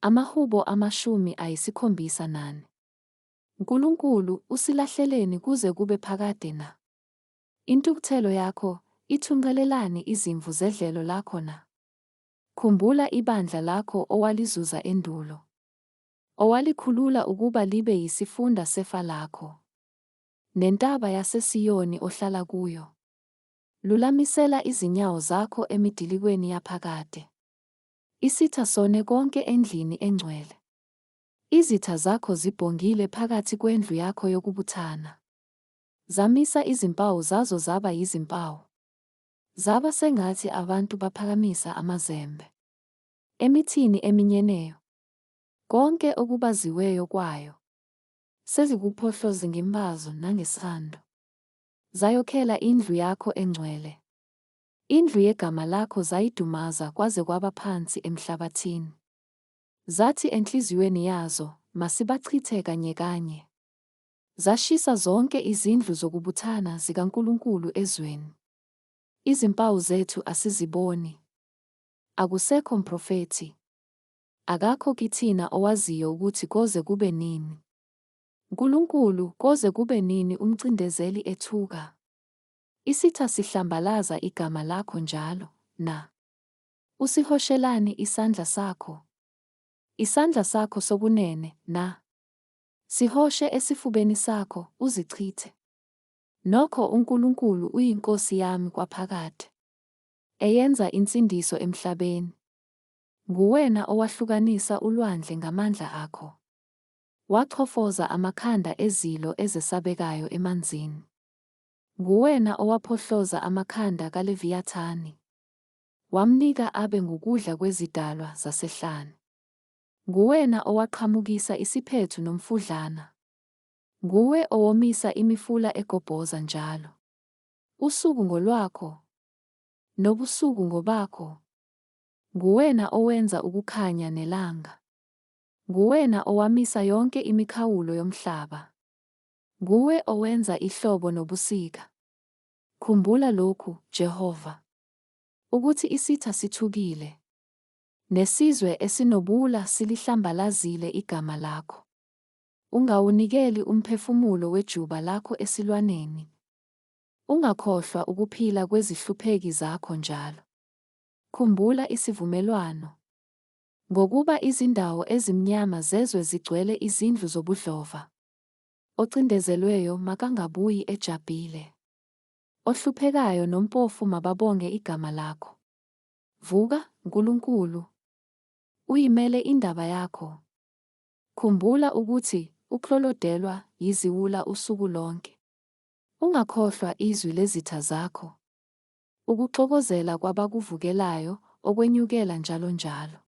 Amahubo 74. Nkulunkulu, usilahleleni kuze kube phakade na? Intukuthelo yakho ithunqelelani izimvu zedlelo lakho na? Khumbula ibandla lakho owalizuza endulo, owalikhulula ukuba libe yisifunda sefa lakho, nentaba yaseSiyoni ohlala kuyo. Lulamisela izinyawo zakho emidilikweni yaphakade. Isitha sone konke endlini engcwele. Izitha zakho zibhongile phakathi kwendlu yakho yokubuthana. Zamisa izimpawu zazo zaba yizimpawu. Zaba sengathi abantu baphakamisa amazembe. Emithini eminyeneyo. Konke okubaziweyo kwayo. Sezikuphohloze ngembazo nangesando. Zayokhela indlu yakho engcwele. Indlu yegama lakho zayidumaza kwaze kwaba phansi emhlabathini. Zathi enhliziyweni yazo, Masibachithe kanyekanye. Zashisa zonke izindlu zokubuthana zikaNkulunkulu ezweni. Izimpawu zethu asiziboni. Akusekho mprofethi. Akakho kithina owaziyo ukuthi koze kube nini. Nkulunkulu, koze kube nini umcindezeli ethuka? Isitha sihlambalaza igama lakho njalo, na? Usihoshelani isandla sakho? Isandla sakho sokunene, na? Sihoshe esifubeni sakho, uzichithe. Nokho uNkulunkulu uyiNkosi yami kwaphakade, eyenza insindiso emhlabeni. Nguwena owahlukanisa ulwandle ngamandla akho, wachofoza amakhanda ezilo ezesabekayo emanzini. Nguwena owaphohloza amakhanda kaLeviyathani, wamnika abe ngukudla kwezidalwa zasehlane. Nguwena owaqhamukisa isiphethu nomfudlana. Nguwe owomisa imifula egobhoza njalo. Usuku ngolwakho, nobusuku ngobakho. Nguwena owenza ukukhanya nelanga. Nguwena owamisa yonke imikhawulo yomhlaba. Nguwe owenza ihlobo nobusika. Khumbula lokhu, Jehova, ukuthi isitha sithukile, nesizwe esinobuwula silihlambalazile igama lakho. Ungawunikeli umphefumulo wejuba lakho esilwaneni. Ungakhohlwa ukuphila kwezihlupheki zakho njalo. Khumbula isivumelwano. Ngokuba izindawo ezimnyama zezwe zigcwele izindlu zobudlova. Ocindezelweyo makangabuyi ejabhile. Ohluphekayo nompofu mababonge igama lakho. Vuka, Nkulunkulu, uyimele indaba yakho. Khumbula ukuthi uklolodelwa yiziwula usuku lonke. Ungakhohlwa izwi lezitha zakho, ukuxokozela kwabakuvukelayo okwenyukela njalonjalo.